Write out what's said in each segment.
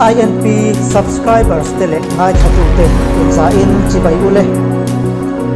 INP subscribers te leh ngaithlatute inzahin chibai ule.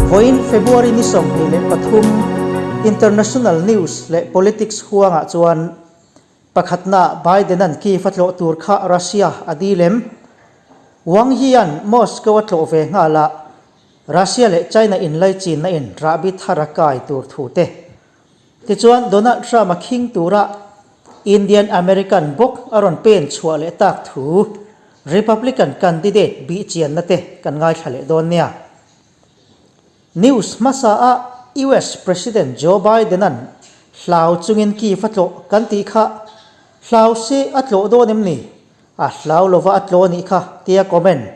Vawiin February ni 23 International News leh Politics huangah chuan pakhatna Biden-a'n Kyiv a tlawh tur kha Russia a dil em? Wang Yi-a'n Moscow a tlawh ve nghal a, Russia leh China inlaichinna in rahbi thar a kai tur thu te. Tichuan Donald Trump a khing tura Indian American bawk a rawn pen chhuah leh tak thu Republican candidate bih chianna te kan ngaithla leh dawn nia. News hmasa a US President Joe Biden-a'n hlau chungin Kyiv a tlawh kan tih kha hlau se a tlawh dawn em ni? A hlau lova a tlawh anih kha tia comment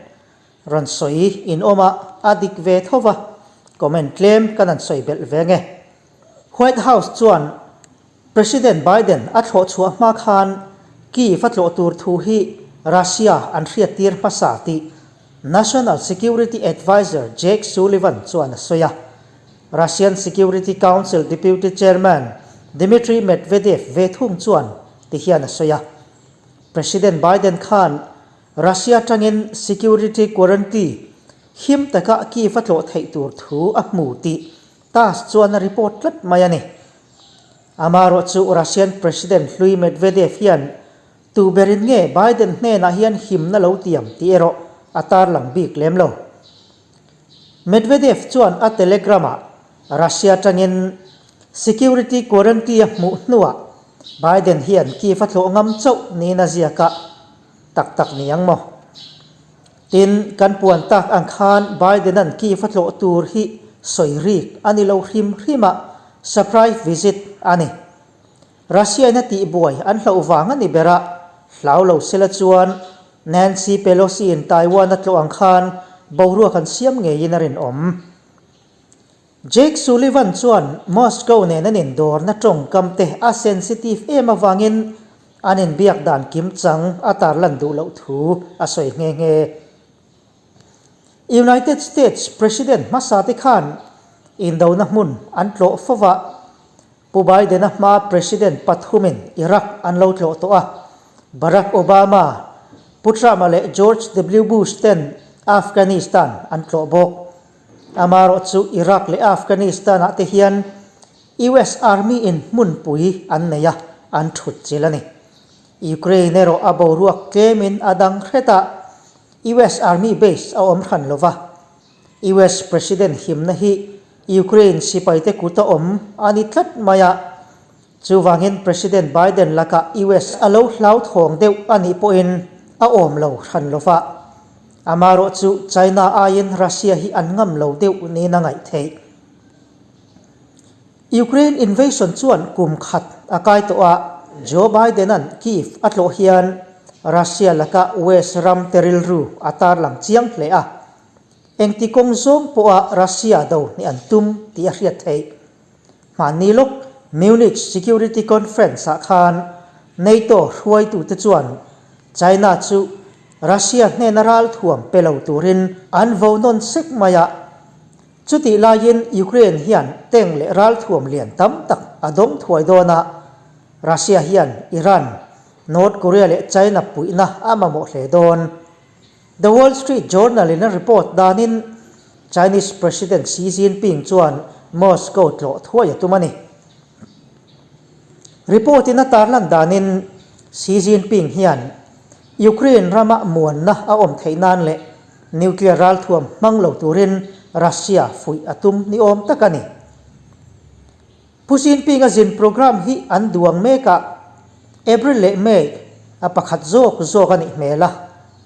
Rawn sawi in awm a, a dik ve tho va, comment tlem kan han sawi belh ve nge. White House chuan President Biden a thlawh chhuah hma khan Kyiv a tlawh tur thu hi Russia an hriattir hmasa tih National Security Adviser Jake Sullivan chuan a sawi a. Russian Security Council Deputy Chairman Dmitry Medvedev ve thung chuan ti hian a sawi a. President Biden khan Russia atangin security guarantee him taka Kyiv a tlawh theih tur thu a hmu tih TASS chuan a report tlat mai a ni. Amaherawh chu Russian President hlui Medvedev hian tu berin nge Biden hnenah hian himna lo tiam tih erawh a tarlang bik lem lo. Medvedev chuan a Telegram-ah Russia atangin security guarantee a hmuh hnuah Biden hian Kyiv a tlawh ngam chauh niin a ziak a. Tak tak ni ang maw? Tin, kan puan tak ang khan Biden-a'n Kyiv a tlawh tur hi sawi rik a ni lo hrim hrim a, surprise visit a ni. Russia-in a tihbuai an hlauh vang a ni ber a, hlau lo sela chuan Nancy Pelosi-in Taiwan a tlawh ang khan boruak an siam ngeiin a rinawm. Jake Sullivan chuan Moscow nen an indawrna tawngkam te a sensitive em avangin an inbiak dan kimchang a tarlan duh loh thu a sawi nghe nghe. United States President hmasa te khan indona hmun an tlawh fo va, Pu Biden-a hma President pathumin Iraq an lo tlawh tawh a, Barack Obama, Pu Trump-a leh George W. Bush ten Afghanistan an tlawh bawk. Amaherawh chu Iraq leh Afghanistan-ah te hian US Army in hmunpui an nei a, an thut chilh a ni. Ukraine erawh a boruak tlemin a dang hret a, US Army base a awm hran lo va. US President himna hi Ukraine sipaite kut a awm a ni tlat mai a, chuvangin President Biden lakah US a lo hlauthawng deuh a nih pawhin a awm lo hran lo va. Amaherawh chu China aiin Russia hi an ngam lo deuh niin a ngaih theih. Ukraine invasion chuan kum khat a kai tawh a, Joe Biden-a'n Kyiv a tlawh hian Russia laka West ram te rilru a tarlang chiang hle a, engti kawng zawng pawha Russia do hnih an tum tih a hriat theih. Hmanni lawk Munich Security Conference-ah khan NATO hruaitute chuan China chu Russia hnena ralthuam pe lo turin an vo nawn sek mai a. Chutih laiin Ukraine hian tank leh ralthuam lian tam tak a dawng thuai dawn a, Russia hian Iran, North Korea leh China puihna a mamawh hle dawn. The Wall Street Journal in a report danin Chinese President Xi Jinping chuan Moscow tlawh thuai a tum a ni. Report in a tarlan danin Xi Jinping hian Ukraine rama muanna a awm theih nan leh nuclear ralthuam hmang lo turin Russia fuih a tum ni awm tak a ni. Pu Jinping-a zin programme hi an duang mek a, April leh May a pakhat zawk zawk a nih hmel a,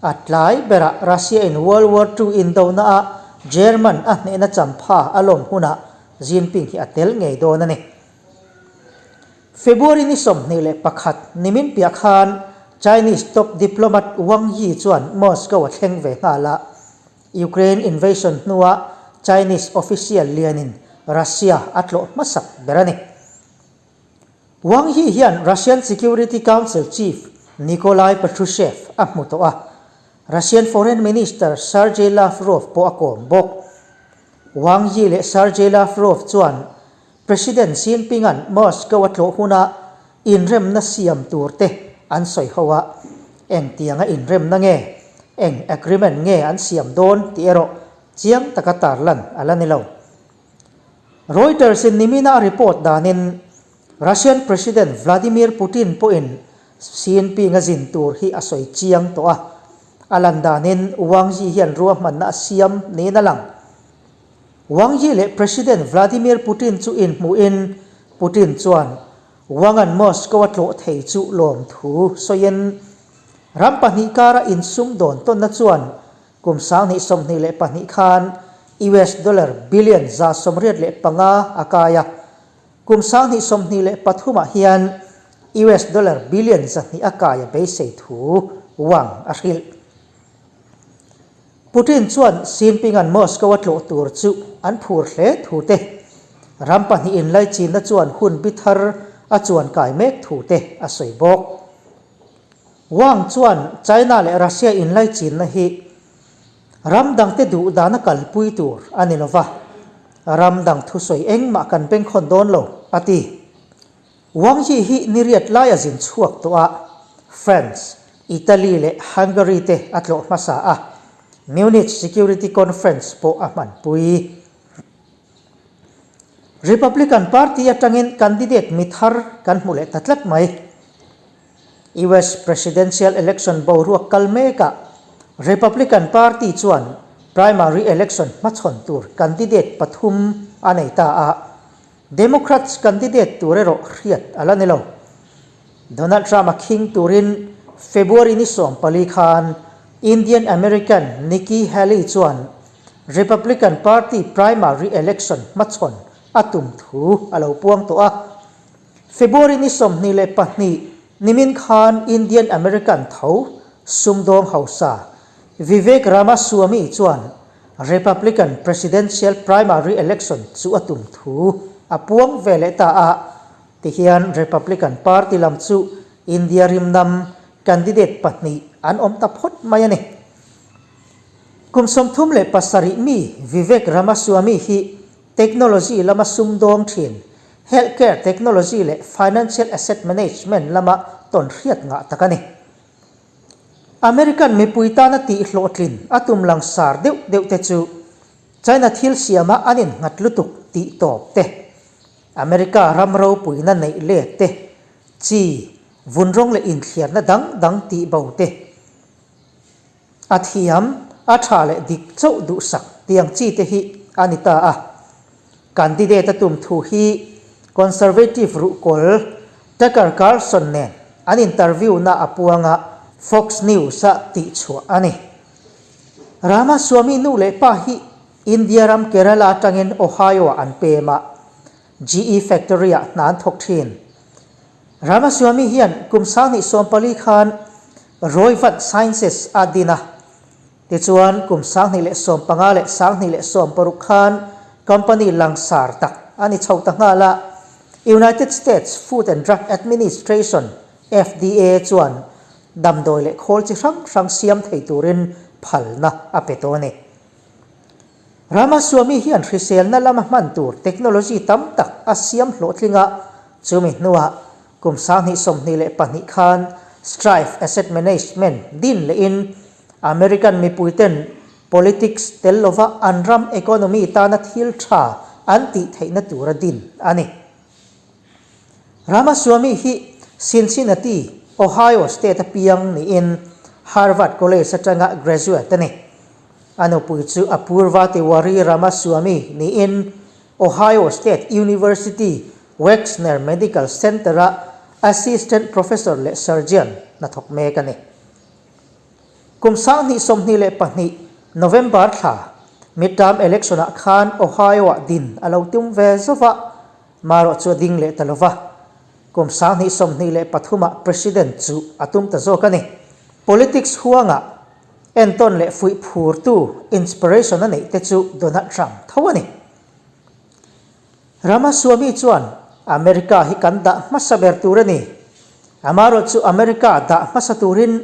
a tlai berah Russia-in World War Two indonaah German a hnehna champha a lawm hunah Jinping hi a tel ngei dawn a ni. February ni 21 nimin piah khan Chinese top diplomat Wang Yi chuan Moscow a thleng ve nghal a, Ukraine invasion hnua Chinese official lianin Russia a tlawh hmasak ber a ni. Wang Yi hian Russian Security Council chief Nikolai Patrushev a hmu tawh a, Russian Foreign Minister Sergei Lavrov pawh a kawm bawk. Wang Yi leh Sergei Lavrov chuan President Xi Jinping-a'n Moscow a tlawh huna inremna siam tur te an sawi ho a. Engtianga inremna nge, eng agreement nge an siam dawn tih erawh chiang taka tarlan a la ni lo. Reuters-in nimina a report danin Russian President Vladimir Putin pawhin Xi Jinping-a zin tur hi a sawi chiang tawh a, a lan danin Wang Yi hian ruahmanna a siam niin a lang. Wang Yi leh President Vladimir Putin chu inhmuhin Putin chuan Wang-a'n Moscow a tlawh thei chu lawmthu sawiin ram pahnih kara insumdawn tawnna chuan Kum 2022 khan US dollar billion 185 a kai a, kum 2023 ah hian US dollar billion 200 a kai a beisei thu Wang a hrilh. Putin chuan Xi Jinping-a'n Moscow a tlawh tur chu an phur hle thu te, ram pahnih inlaichinna chuan hun bi thar a chuan kai mek thu te a sawi bawk. Wang chuan China leh Russia inlaichinna hi ram dangte duh dana kalpui tur a ni lova, ram dang thusawi engmah kan bengkhawn dawn lo, a ti. Wang Yi hi niriat lai a zin chhuak tawh a, France, Italy leh Hungary te a tlawh hmasa a, Munich Security Conference pawh a hmanpui. Republican Party atangin candidate mi thar kan hmu leh ta tlat mai. US Presidential Election boruak kal mekah Republican Party chuan primary election hmachhawn tur candidate pathum a nei ta a, Democrats candidate tur erawh hriat a la ni lo. Donald Trump a khing turin February ni 14 khan Indian American Nikki Haley chuan Republican Party primary election hmachhawn a tum thu a lo puang tawh a. February ni 22 nimin khan Indian American tho sumdawng hausa Vivek Ramaswamy chuan Republican presidential primary election chu a tum thu a puang ve leh ta a, tihian Republican Party lam chu India rimnam candidate pahnih an awm ta phawt mai a ni. Kum 37 mi Vivek Ramaswamy hi Technology lama sumdawng thin, Healthcare Technology leh Financial Asset Management lama tawn hriat ngah tak a ni. American mipui tana tih hlawhtlin a tum langsar deuh deuh te chu China thil siama an innghat lutuk tih tawp te, America ram ropuina neih let te, chi, vunrawng leh inthliarna dang dang tih bo te, A thiam, a tha leh dik chauh duhsak tiang chi te hi a ni ta a. Candidate a tum thu hi Conservative ruhkawl Tucker Carlson nen an interview na a puang a, Fox News a tihchhuah a ni. Ramaswamy nu leh pa hi India ram Kerala atangin Ohio ah an pem a, GE factory ah hna an thawk thin. Ramaswamy hian kum 2014 khan Roivant Sciences a din a, tichuan kum 2015 leh 2016 khan company langsar tak a ni chho ta nghal a, United States Food and Drug Administration, FDA, chuan damdawi leh khawl chi hrang hrang siam thei turin phalna a pe tawh a ni. Ramaswamy hian hriselna lama hman tur technology tam tak a siam hlawhtling a, chumi hnuah kum 2022 khan Strive Asset Management din lehin American mipuiten politics tel lova an ram economy tana thil tha an tih theihna tura din a ni. Ramaswamy hi Cincinnati, Ohio State-a piang niin Harvard College atanga graduate a ni. A nupui chu Apurva Tiwari Ramaswamy niin Ohio State University Wexner Medical Center-a Assistant Professor leh Surgeon hnathawk mek a ni. Kum 2022 November thla midterm election-ah khan Ohio-ah din a lo tum ve zova, marawh chu a ding leh ta lova. Kum 2023-ah President chu a tum ta zawk a ni. Politics huangah Entawn leh fuih phurtu, inspiration, a neih te chu Donald Trump tho a ni. Ramaswamy chuan America hi kan dah hmasa ber tur a ni. Amarawh chu America dah hmasa turin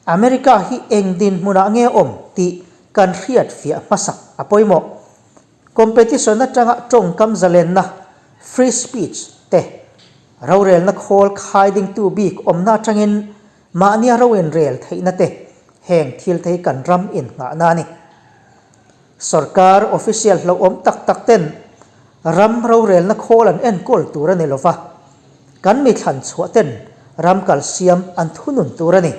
America hi eng dinhmunah nge awm tih kan hriat fiah hmasak a pawimawh. Competition atanga tawngkam zalenna, free speech, te, rorelna khawl khai dingtu bik awmna atangin. Mahnia ro inrel theihna te heng thil te hi kan ram innghahna a ni. Sorkar official hlauhawm tak tak ten ram rorelna khawl an enkawl tur a ni lova, kan mi thlan chhuah ten ram kal siam an thunun tur a ni.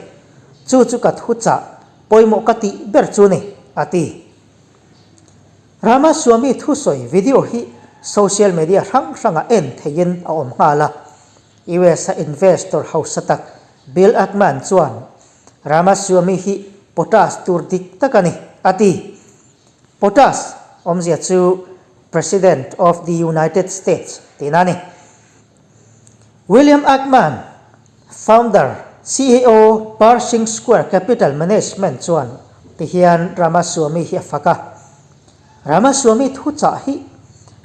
Chu chu ka thuchah pawimawh ka tih ber chu ni, a ti. Ramaswamy thusawi video hi social media hrang hrangah en theihin a awm nghal a. US a investor hausa tak Bill Ackman chuan Ramaswamy hi potash tur dik tak a ni, a ti. Potash awmzia chu President of the United States tihna a ni. William Ackman, founder, ceo Pershing Square Capital Management chuan tihian Ramaswamy hi a fak a. Ramaswamy thuchah hi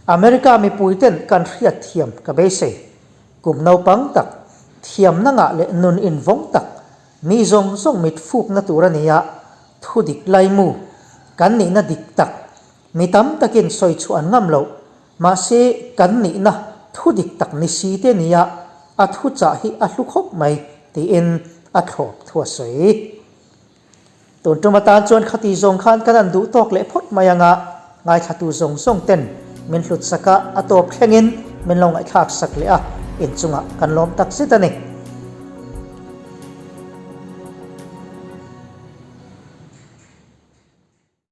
America mipuiten kan hriatthiam ka beisei. Kum naupang tak, thiamna ngah leh nun invawng tak, mi zawng zawng mit fukna tur a ni a, thu dik laimu, kan nihna dik tak, mi tam takin sawi chhuah an ngam loh, mahse kan nihna thu dik tak ni si te nia a thuchah hi a hlu khawp mai tiin a thlawp thu a sawi. Tun tum atan chuan khati zawng khan kan an duh tawk leh phawt mai anga ngaithlatu zawng zawng ten min hlut sak a, a tawp thlengin min lo ngaihthlak sak leh a, inchungah kan lawm tak zet a ni.